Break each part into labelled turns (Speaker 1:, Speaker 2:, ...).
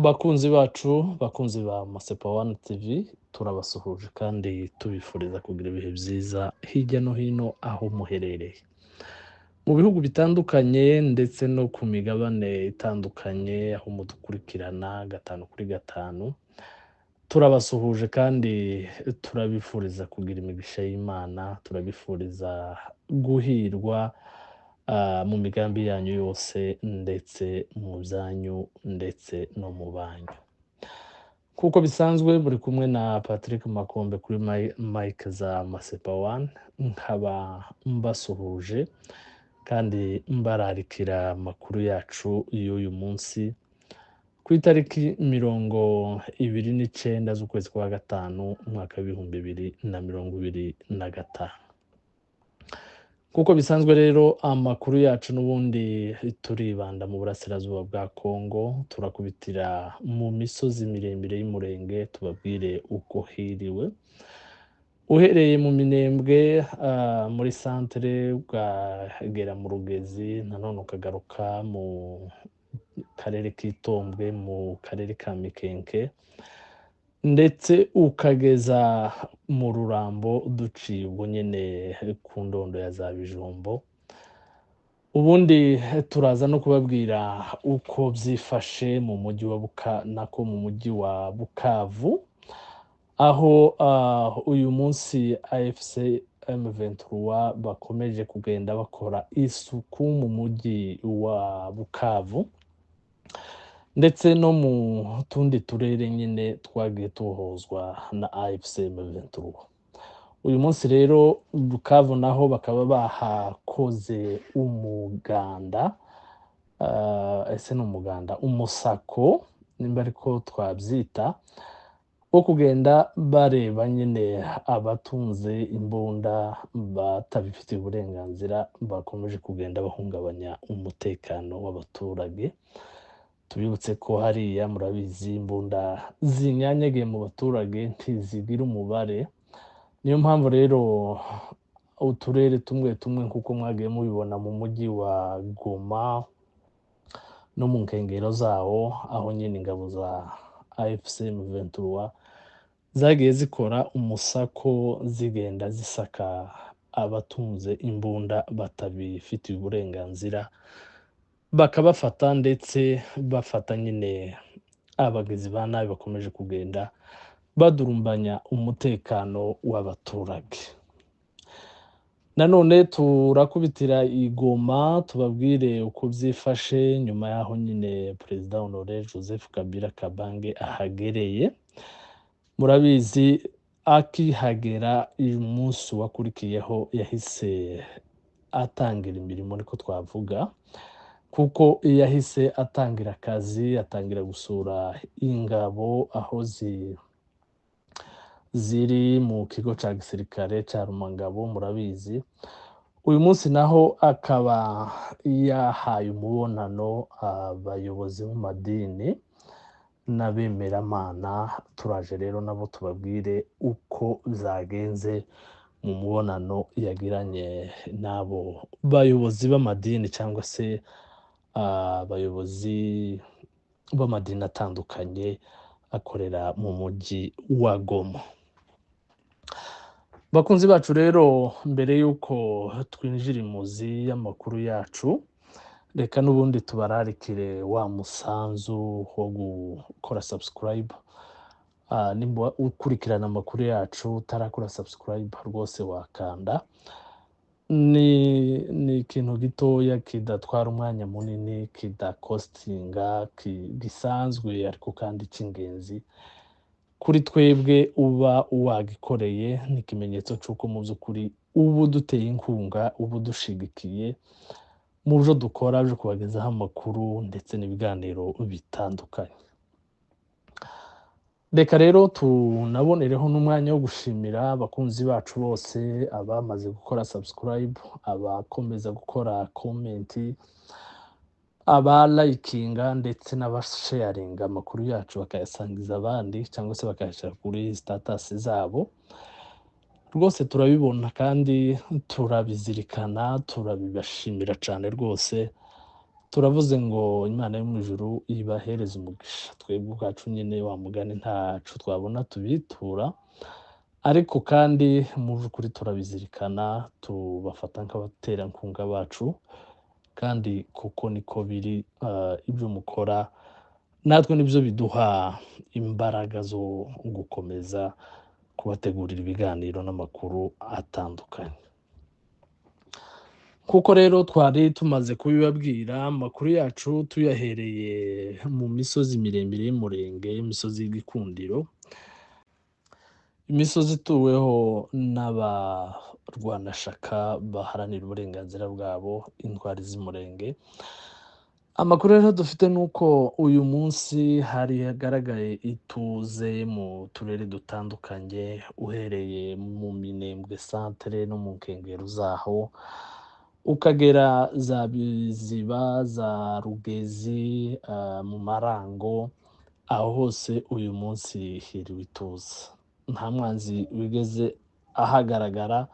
Speaker 1: Bakunzi bacu, bakunzi ba Masepa One TV, turabasuhuje kandi tubifuriza kugira ibihe byiza hirya no hino aho muherereye. Mu bihugu bitandukanye ndetse no ku migabane itandukanye aho mudukurikirana gatanu kuri gatanu, turabasuhuje kandi turabifuriza kugira imigisha y'Imana, turabifuriza guhirwa mu migambi yanyu yose ndetse mu byanyu ndetse no mu banyu. Nk'uko bisanzwe muri kumwe na Patrick Makombe kuri mic za Masepa One, nkaba mbasuhuje kandi mbararikira amakuru yacu y'uyu munsi ku itariki 29 z'ukwezi kwa gatanu umwaka w'2025. Nk'uko bisanzwe rero amakuru yacu n'ubundi turibanda mu burasirazuba bwa Kongo, turakubitira mu misozi miremire y'Umurenge tubabwire uko hiriwe. Uhereye mu Minembwe muri santere ukagera mu Rugezi, nanone ukagaruka mu karere k'Itombwe, mu karere ka Mikenke, ndetse ukageza mu Rurambo duciye ubwo nyine ku ndondo ya za Bijombo. Ubundi turaza no kubabwira uko byifashe mu mujyi wa Buka, nako mu mujyi wa Bukavu, aho uyu munsi AFC M23 bakomeje kugenda bakora isuku mu mujyi wa Bukavu ndetse no mu tundi turere nyine twagiye tubohozwa na AFC M23. Uyu munsi rero Bukavu naho bakaba bahakoze umuganda, ese ni umuganda, umusako nimba ariko twabyita, wo kugenda bareba nyine abatunze imbunda batabifitiye uburenganzira bakomeje kugenda bahungabanya umutekano w'abaturage. Tubibutse ko hariya murabizi imbunda zinyanyagiye mu baturage ntizigira umubare, niyo mpamvu rero uturere tumwe tumwe nk'uko mwagiye mubibona mu mujyi wa Goma no mu nkengero zawo, aho nyine ingabo za AFC M23 zagiye zikora umusako zigenda zisaka abatunze imbunda batabifitiye uburenganzira, bakabafata ndetse bafata nyine abagizi ba nabi bakomeje kugenda badurumbanya umutekano w'abaturage. Nanone turakubitira i Goma tubabwire uko byifashe nyuma y'aho nyine Perezida Honore Joseph Kabila Kabange ahagereye. Murabizi akihagera uyu munsi wakurikiyeho yahise atangira imirimo, niko twavuga, kuko yahise atangira akazi, atangira gusura ingabo aho ziri mu kigo cya gisirikare cya Rumangabo, murabizi. Uyu munsi naho akaba yahaye umubonano abayobozi b'amadini n'abemeramana. Turaje rero nabo tubabwire uko byagenze mu mubonano yagiranye n'abo bayobozi b'amadini cyangwa se abayobozi b'amadini atandukanye akorera mu mujyi wa Goma. Bakunzi bacu rero, mbere y'uko twinjira imuzi y'amakuru yacu, reka n'ubundi tubararikire wa musanzu wo gukora subscribe. Nimba ukurikirana amakuru yacu utarakora subscribe rwose wakanda, ni ikintu gitoya kidatwara umwanya munini, kidakostinga, gisanzwe ariko kandi cy'ingenzi kuri twebwe. Uba wagikoreye ni ikimenyetso cy'uko mu by'ukuri uba uduteye inkunga, uba udushigikiye mu byo dukora byo kubagezaho amakuru ndetse n'ibiganiro bitandukanye. Reka rero tunabonereho n'umwanya wo gushimira abakunzi bacu bose, abamaze gukora subscribe, abakomeza gukora comment, abalayikinga ndetse n'abasharinga amakuru yacu bakayasangiza abandi cyangwa se bakayashyira kuri status zabo. Rwose turabibona kandi turabizirikana, turabibashimira cyane rwose. Turavuze ngo Imana yo mu ijuru ibahereze umugisha. Twebwe ubwacu nyine wa mugani ntacu twabona tubitura, ariko kandi mu by'ukuri turabizirikana, tubafata nk'abaterankunga bacu, kandi kuko niko biri. Ibyo mukora natwe nibyo biduha imbaraga zo gukomeza kubategurira ibiganiro n'amakuru atandukanye. Kuko rero twari tumaze kubibabwira, amakuru yacu tuyahereye mu misozi miremire y'Umurenge, imisozi y'Igikundiro, imisozi ituweho n'abarwanashaka baharanira uburenganzira bwabo, intwari z'Umurenge. Amakuru rero dufite ni uko uyu munsi hari hagaragaye ituze mu turere dutandukanye, uhereye mu Minembwe santere no mu nkengero zaho, ukagera za Biziba, za Rugezi, mu Marango, aho hose uyu munsi hiriwe ituze. Nta mwanzi wigeze ahagaragara,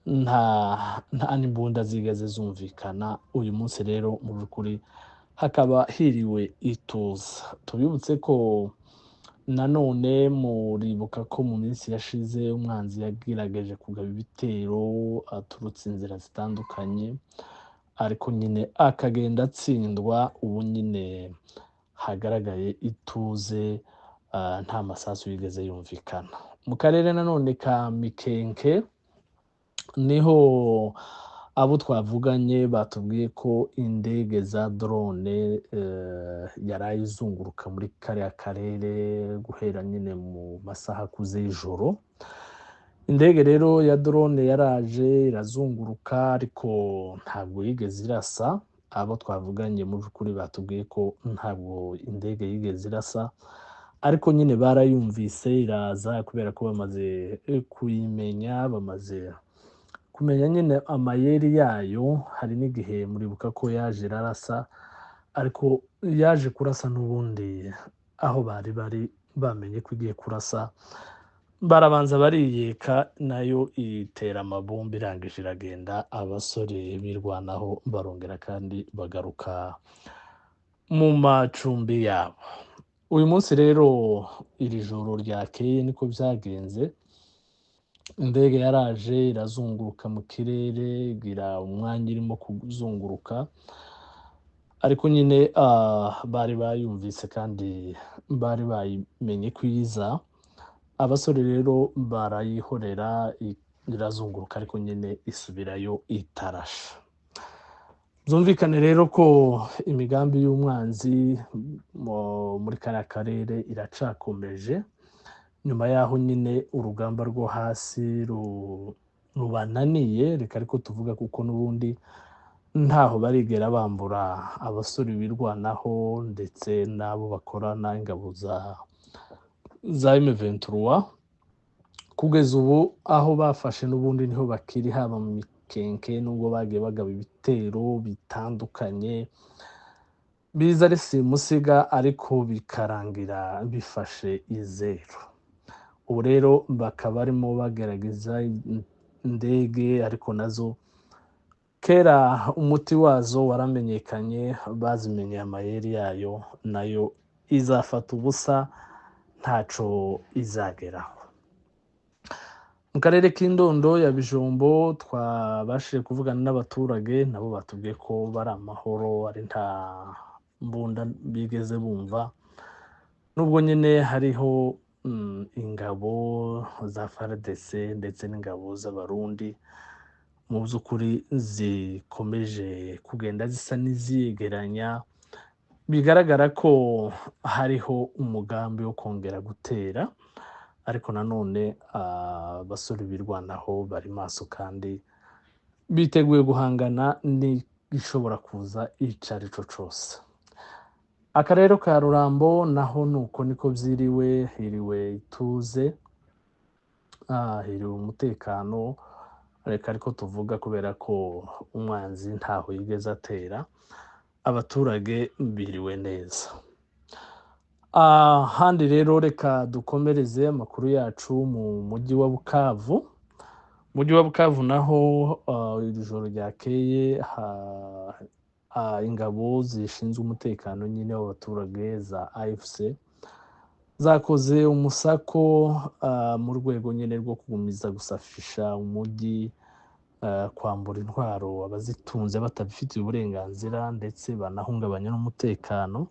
Speaker 1: nta n'imbunda zigeze zumvikana. Uyu munsi rero mu by'ukuri hakaba hiriwe ituze. Tubibutse ko nanone muribuka ko mu minsi yashize umwanzi yagerageje kugaba ibitero aturutse inzira zitandukanye, ariko nyine akagenda atsindwa. Ubu nyine hagaragaye ituze, nta masasu yigeze yumvikana. Mu karere nanone ka Mikenke niho abo twavuganye batubwiye ko indege za drone yaraye izunguruka muri kariya karere guhera nyine mu masaha akuze y'ijoro. Indege rero ya drone yaraje irazunguruka, ariko ntabwo yigeze irasa. Abo twavuganye mu by'ukuri batubwiye ko ntabwo indege yigeze irasa, ariko nyine barayumvise iraza, kubera ko bamaze kuyimenya, bamaze kumenya nyine amayeri yayo. Hari n'igihe muribuka ko yaje irarasa, ariko yaje kurasa n'ubundi aho bari bari bamenye ko igiye kurasa, barabanza bariyeka, nayo itera amabombe, irangije iragenda. Abasore birwanaho barongera kandi bagaruka mu macumbi yabo. Uyu munsi rero iri joro ryakeye niko byagenze. Indege yaraje irazunguruka mu kirere, igira umwanya irimo kuzunguruka, ariko nyine bari bayumvise kandi bari bayimenye ko iza. Abasore rero barayihorera irazunguruka, ariko nyine isubirayo itarasha. Byumvikane rero ko imigambi y'umwanzi muri kariya karere iracakomeje, nyuma y'aho nyine urugamba rwo hasi rubananiye, reka ariko tuvuga kuko n'ubundi ntaho barigera bambura abasore birwanaho ndetse n'abo bakorana, ingabo za M23. Kugeza ubu aho bafashe n'ubundi niho bakiri, haba mu Mikenke, nubwo bagiye bagaba ibitero bitandukanye biza ari simusiga, ariko bikarangira bifashe izeru. Ubu rero bakaba barimo bagerageza indege, ariko nazo kera umuti wazo waramenyekanye, bazimenyeye amayeri yayo, nayo izafata ubusa ntaco izageraho. Mu karere k'Indondo ya Bijombo twabashije kuvugana n'abaturage, nabo batubwiye ko bari amahoro, ari nta mbunda bigeze bumva, nubwo nyine hariho ingabo za FARDC ndetse n'ingabo z'Abarundi mu by'ukuri zikomeje kugenda zisa n'iziyegeranya, bigaragara ko hariho umugambi wo kongera gutera. Ariko nanone abasore birwanaho bari maso kandi biteguye guhangana n'ishobora kuza icyo ari cyo cyose. Akarere ka Rurambo naho nuko niko byiriwe, hiriwe ituze, hiriwe umutekano, reka ariko tuvuga kubera ko umwanzi ntaho yigeze atera, abaturage biriwe neza. Ahandi rero reka dukomereze amakuru yacu mu mujyi wa Bukavu. Mujyi wa Bukavu naho iri joro ryakeye Ingabo zishinzwe umutekano nyine w'abaturage za AFC zakoze umusako mu rwego nyine rwo kugumiza gusafisha umujyi, kwambura intwaro abazitunze batabifitiye uburenganzira ndetse banahungabanya n'umutekano.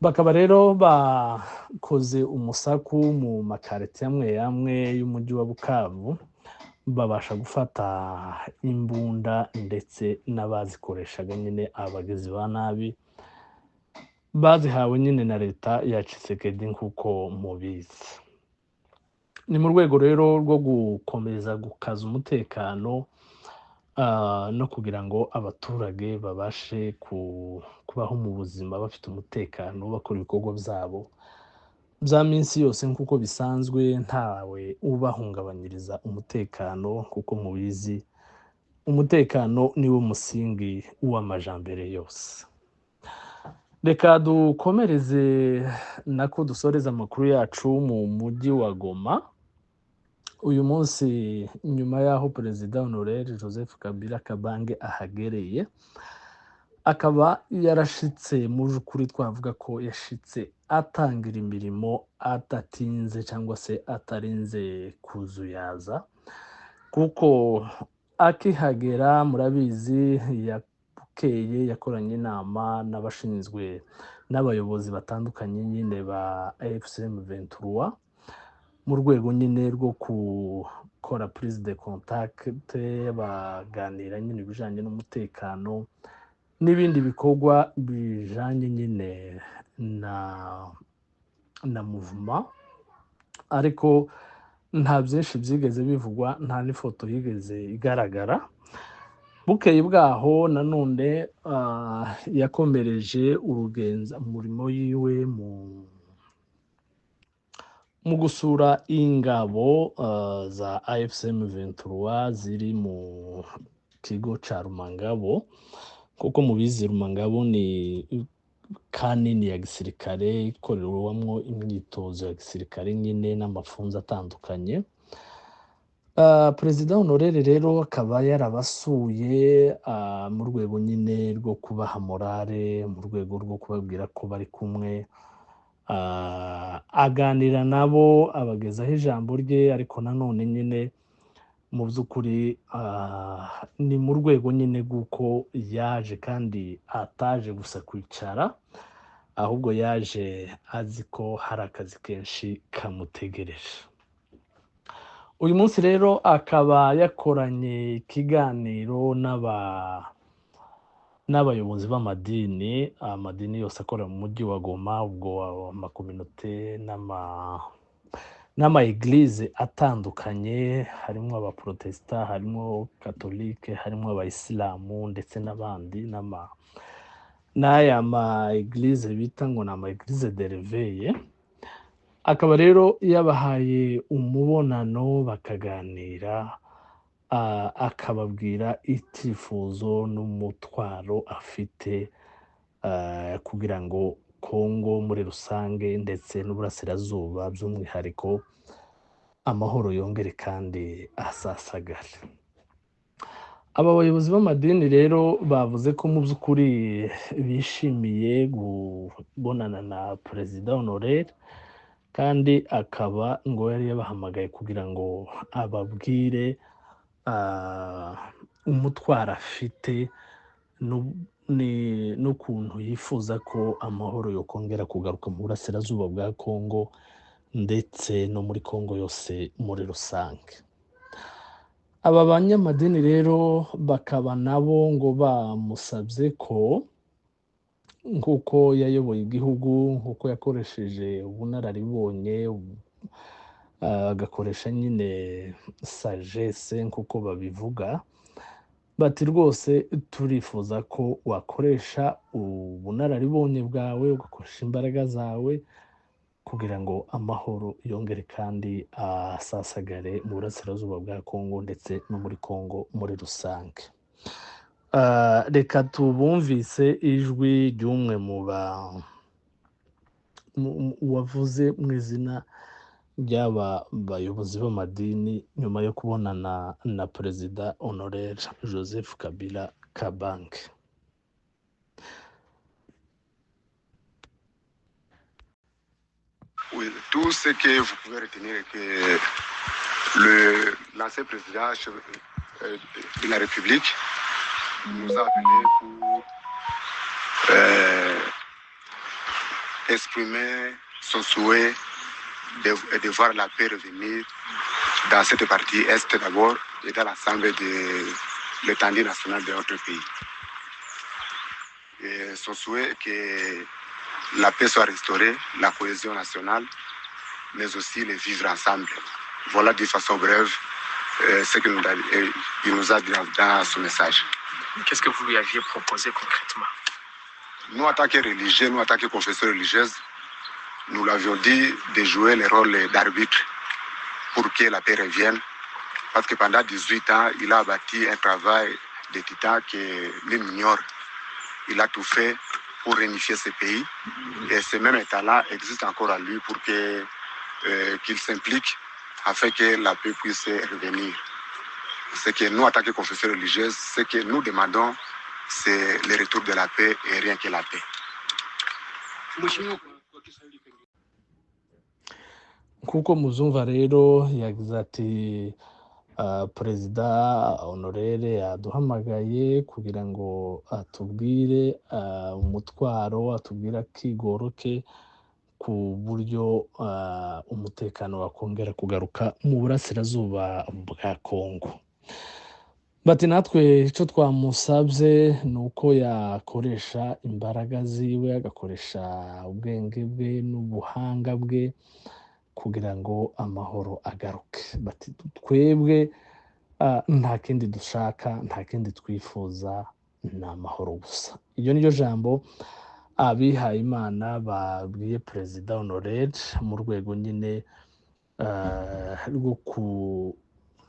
Speaker 1: Bakaba rero bakoze umusaku mu makaritiye amwe amwe y'umujyi wa Bukavu, babasha gufata imbunda ndetse n'abazikoreshaga nyine, abagizi ba nabi bazihawe nyine na leta ya Tshisekedi nk'uko mubizi. Ni mu rwego rero rwo gukomeza gukaza umutekano no kugira ngo abaturage babashe kubaho mu buzima bafite umutekano, bakora ibikorwa byabo bya minsi yose nk'uko bisanzwe, ntawe ubahungabanyiriza umutekano, kuko mubizi umutekano niwo musingi w'amajambere yose. Reka dukomereze nako dusoreze amakuru yacu mu mujyi wa Goma. Uyu munsi nyuma y'aho Perezida Honorere Joseph Kabila Kabange ahagereye, akaba yarashitse, mu by'ukuri twavuga ko yashitse atangira imirimo adatinze cyangwa se atarinze kuzuyaza, kuko akihagera murabizi bukeye yakoranye inama n'abashinzwe n'abayobozi batandukanye nyine ba AFC M23, mu rwego nyine rwo gukora prise de contact, baganira nyine ibijanye n'umutekano n'ibindi bikorwa bijanye nyine na mouvement, ariko nta byinshi byigeze bivugwa, nta n'ifoto yigeze igaragara. Bukeye bwaho nanone yakomereje urugenza umurimo yiwe mu gusura ingabo za AFC M23 ziri mu kigo ca Rumangabo. Kuko mubizi Rumangabo ni kanini ya gisirikare ikorerwamwo imyitozo ya gisirikare nyine n'amafunzo atandukanye. Perezida Honorere rero akaba yarabasuye mu rwego nyine rwo kubaha morale, mu rwego rwo kubabwira ko bari kumwe, aganira nabo, abagezaho ijambo rye, ariko nanone nyine mu by'ukuri ni mu rwego nyine rw'uko yaje kandi ataje gusa kwicara, ahubwo yaje azi ko hari akazi kenshi kamutegereje. Uyu munsi rero akaba yakoranye ikiganiro n'abayobozi b'amadini, amadini yose akorera mu mujyi wa Goma, ubwo amakominote n'ama eglise atandukanye, harimo abaprotesta, harimo katolike, harimo abayisilamu ndetse n'abandi, n'aya ma eglise bita ngo ni ama eglise de réveil. Akaba rero yabahaye umubonano bakaganira, akababwira icyifuzo n'umutwaro afite kugira ngo Kongo muri rusange ndetse n'uburasirazuba by'umwihariko amahoro yongere kandi asasagare. Aba bayobozi b'amadini rero bavuze ko mu by'ukuri bishimiye kubonana na Perezida Honorere, kandi akaba ngo yari yabahamagaye kugira ngo ababwire umutwaro afite n'ukuntu yifuza ko amahoro yokongera kugaruka mu burasirazuba bwa Kongo ndetse no muri Kongo yose muri rusange. Aba banyamadini rero bakaba nabo ngo bamusabye ko nk'uko yayoboye igihugu, nk'uko yakoresheje ubunararibonye, agakoresha nyine sagesse nk'uko babivuga, bati rwose turifuza ko wakoresha ubunararibonye bwawe, ugakoresha imbaraga zawe kugira ngo amahoro yongere kandi asasagare mu burasirazuba bwa Kongo ndetse no muri Kongo muri rusange. Reka tubumvise ijwi ry'umwe mu ba wavuze mu izina ry'aba bayobozi b'amadini nyuma yo kubonana na Perezida Honorere Joseph Kabila Kabange.
Speaker 2: Oui, tout ce que vous pouvez retenir est que l'ancien président de la République nous a appelés pour exprimer son souhait de voir la paix revenir dans cette partie est d'abord et dans l'ensemble de l'étendue nationale de notre pays. Et son souhait est que la paix soit restaurée, la cohésion nationale, mais aussi le vivre ensemble. Voilà de façon brève ce qu'il nous a dit dans son message.
Speaker 3: Qu'est-ce que vous lui aviez proposé concrètement?
Speaker 2: Nous, en tant que religieux, nous, en tant que confession religieuse, nous l'avions dit de jouer le rôle d'arbitre pour que la paix revienne. Parce que pendant 18 ans, il a bâti un travail de titan que l'homme ignore. Il a tout fait pour réunifier ce pays. Et ce même état-là existe encore à lui pour qu'il s'implique afin que la paix puisse revenir. Ce que nous, en tant que confession religieuse, ce que nous demandons, c'est le retour de la paix et rien que la paix.
Speaker 1: Nk'uko muzumva rero, yagize ati perezida honorere yaduhamagaye kugira ngo atubwire umutwaro, atubwire akigoro ke ku buryo umutekano wakongera kugaruka mu burasirazuba bwa Kongo. Bati natwe icyo twamusabye ni uko yakoresha imbaraga ziwe, agakoresha ubwenge bwe n'ubuhanga bwe kugira ngo amahoro agaruke. Bati twebwe nta kindi dushaka, nta kindi twifuza, ni amahoro gusa. Iryo ni ryo jambo abihaye Imana babwiye perezida honorere mu rwego nyine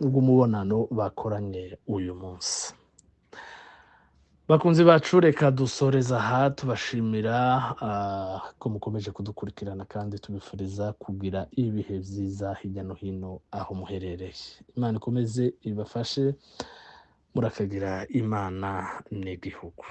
Speaker 1: rw'umubonano bakoranye uyu munsi. Bakunzi bacu, reka dusoreza aha, tubashimira ko mukomeje kudukurikirana kandi tubifuriza kugira ibihe byiza hirya no hino aho muherereye. Imana ikomeze ibafashe, murakagira Imana n'igihugu.